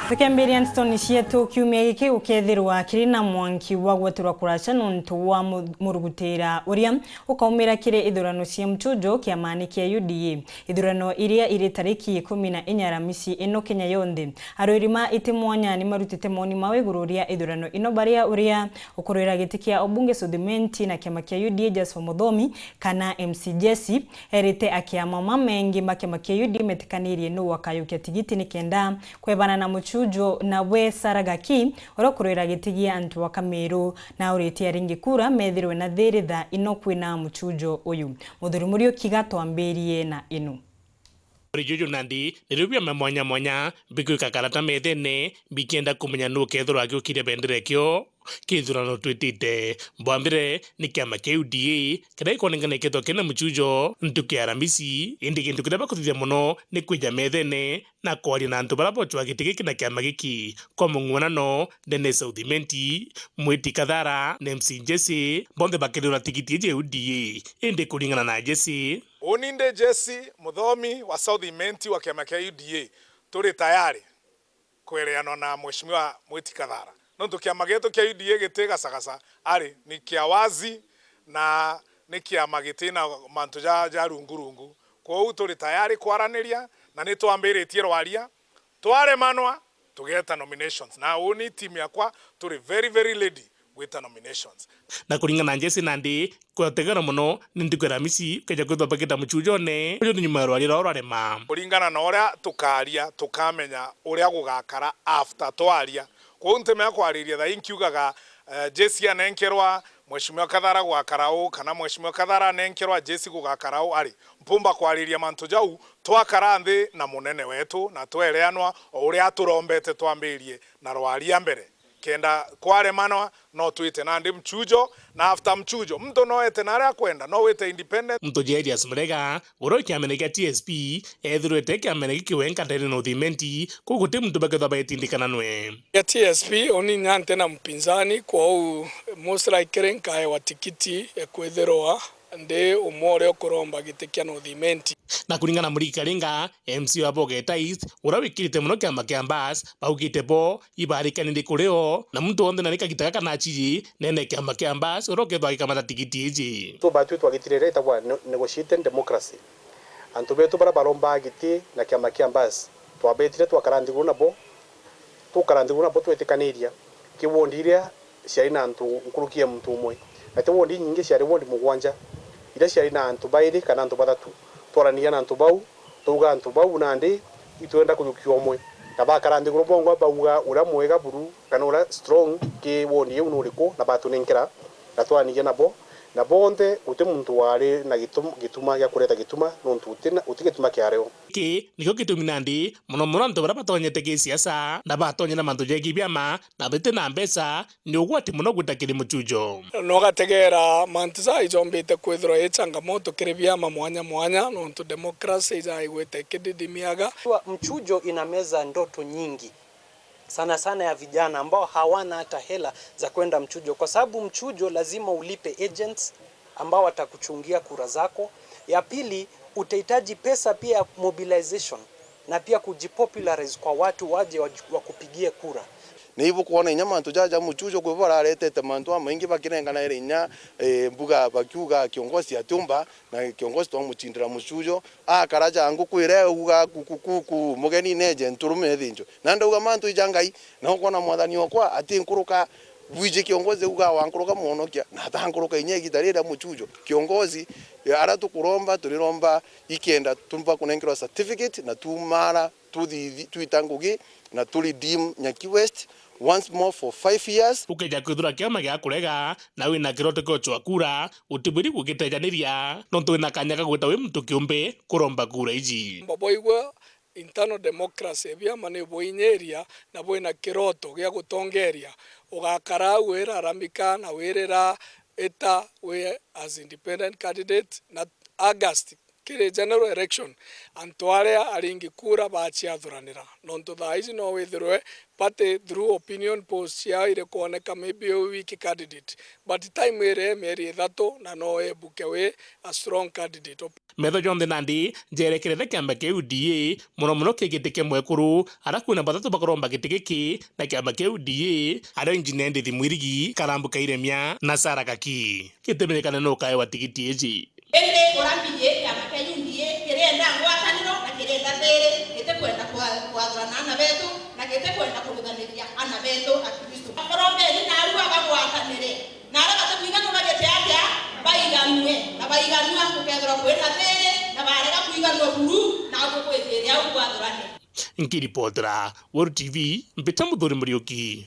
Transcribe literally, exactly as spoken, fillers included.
Tukiambiria ndeto cietu kiumia giki, gukethirwa kiri na mwanki wa gweterwa kuraca nontu wa mu-, murugutira uria ukaumira kiri ithurano cia muchujo kiamani kia U D A. Ithurano iria iri tariki ikumi na inya Aramisi ino Kenya yonthe. Arwiri ma iti mwanya ni marutite moni mao iguru ria ithurano ino, baria uria ukurwira giti kia ubunge South Imenti na kiama kia U D A, Jasper Muthomi, kana M C Jesse, erite akiama mama mengi ma kiama kia U D A metikanirie nu akayukia tigiti nikenda kwebana na muchujo, na we Sarah Gaki, uria ukurwira giti gia antu a Kamiru, na auritie aringi kura methirwe na thiri thaa ino kwina muchujo uyu. Muthuri Muriuki, gatwambirie na inu. Rijuju nandi nirio biama mwanya mwanya bikwika karata methene bikienda kumenya nu ukethirwa agiukiria bendera ikio kithurano twitite. Bwa mbere ni kiama kia U D A kiria gikonengana gikethirwa kina muchujo ntuku ya Aramisi, indi gintu kiria bakuthithia mono ni kwija methene na kwaria na antu baria bocwaa giti giki na kiama giki. Kwa mung'uanano, Dennis South Imenti, Mwiti Kathara na M C Jesse, bonthe bakethirwa na tigiti iji ya U D A. Indi kuringana na Jesse, Uni ndi Jesse Muthomi wa South Imenti wa kiama kia U D A, turi tayari kwereanwa na Mheshimiwa Mwiti Kathara. Nontu kiama gietu kia U D A giti gacagaca, ari ni kia wazi na ni kiama gitina mantu ja, ja rungu rungu. Kwou turi tayari kwaraniria na ni twambiritie rwaria. Twaremanwa, tugeeta nominations. Na uni team yakwa turi very, very ready gwita nominations. Na kuringana na Jesse nandi, kwetegera mono ni ntuku ya Aramisi, ukeja kwithwa bagita muchujone, uju ni nyuma ya rwaria rwao rwarema. Kuringana na uria tukaria, tukamenya uria gugakara after twaria. Kwou ntimenya kwariria thaa ii nkiugaga, eh, Jesse anenkerwa Mheshimiwa Kathara gugakara uu, kana Mheshimiwa Kathara anenkerwa Jesse gugakara uu, ari, mpumba kwariria mantu jau, twakara nthi na munene wetu na twereanwa o uria aturombete twambirie na rwaria mbere. Kenda kwaremanwa, no twite nandi mchujo, na after mchujo, muntu no ete na aria akwenda, no wite independent. Muntu Elias Murega, uria wi kiamene kia T S P, ethirwete kiamene giki wenka ndene na uthimenti, kwou guti muntu bakethwa baitindikana nwe. Ya T S P, uni nya nti na mpinzani, kwou most likely nkaewa tikiti ya kwithirwa ndi umwe uria ukuromba giti kia North Imenti. Na kuringana na Murigi Karinga, M C wa Bogetais, uria wikirite mono kiama kia Mbas, baugite bo ibarikani ndi kuri o, na muntu wonthe nari kagita gaka naciyi nene kiama kia Mbas uria ukethwa agikamata tigiti iji. So batwi twagitire iria itagwa ne-, negotiated democracy. Antu betu baria barombaga giti na kiama kia Mbas, twabetire twakara nthiguru nabo, tukara nthiguru nabo twetikaniria ki wondi iria ciari na antu nkuruki ya muntu umwe. Na ti wondi inyingi, ciari wondi mugwanja iria ciari na antu bairi kana antu bathatu. Twaraniria na antu bau, twauga antu bau nandi itwenda kujukia umwe. Na bakara nthiguru bongwa bauga uria mwega buru kana uria strong ki wondi iu nuriku, na batunenkera, na twaraniria nabo, na bonthe guti muntu wari na gitum-, gituma gia kureta gituma, nontu uti na, uti gituma kiario. Giki nikio gitumi nandi mono mono antu baria batonyete gisiasa na batonye na mantu jegie biama na biti na mbeca, ni ugwati mono gwita kiri muchujo. Na ugategera mantu jaa ijombite kwithirwa i changamoto kiri biama mwanya mwanya, nontu democracy ijaa igwite ikididimiaga. Mchujo inameza ndoto nyingi, sana sana ya vijana ambao hawana hata hela za kwenda mchujo, kwa sababu mchujo lazima ulipe agents ambao watakuchungia kura zako. Ya pili, utahitaji pesa pia ya mobilization na pia kujipopularize kwa watu waje waju-, wakupigie kura. Ni ibukwona inya mantu jaja muchujo kwi bararetete mantu amaingi bakirenganaire inya, eh, mbuga bakiuga kiongozi atiumba na kiongozi twamuchindira muchujo. Akara ja nguku iria euga ku, ku, ku, ku, mugeni neje nturume ithinjwe. Na ndauga mantu ija Ngai, na ukwona mwathani okwa ati nkuruka bwiji kiongozi uga wa nkuruka mwonokia, na ata nkuruka inya igita riria muchujo. Kiongozi, eh, aria tukuromba, turiromba ikenda tumba kunenkerwa certificate na tumara tuthithi-, twita ngugi na tu redeem Nyaki West once more for five years. Ukeja kwithira kiama gia kurega na wina kiroto kia gucwa kura, utibwiri gugitejaniria, nontu wina kanya ga gwita wi muntu kiumbe kuromba kura iji. Mbaboigwe internal democracy, biama ni bwinyiria na bwina kiroto gia gutongeria. Ugakara au wiraramika na wirira ita wi as independent candidate, na August kiri general election, antu aria aringi kura baciathuranira. Nontu thaa ici no withirwe party through opinion polls ciao iri kwoneka maybe u weak candidate, but time iri mieri ithatu na no ebuke wi a strong candidate. Metho jonthe nandi jerekerete kiama kia U D A, mono mono ki giti kia mwekuru, aria kwina bathatu bakuromba giti giki na kiama kia U D A, ario Engineer Ndindi Mwirigi, Karambu Kairemia na Sarah Gaki. Gitimenyekane nu ukaewa tigiti iji. Indi uria mbiji kiama kia U D A kirienda ngwataniro na kirienda thiri, gitikwenda kwa-, kwathurana ana betu na gitikwenda kuruthaniria ana betu Akristu. Barombeni narua bagwatanire. Na aria batakwiganua bagite atia? Baiganue. Na baiganua gukethirwa kwina thiri, na barega kwiganua buru, na agwe kwithire au kwathurane. Nkiripotera Weru T V, mbita Muthuri Muriuki.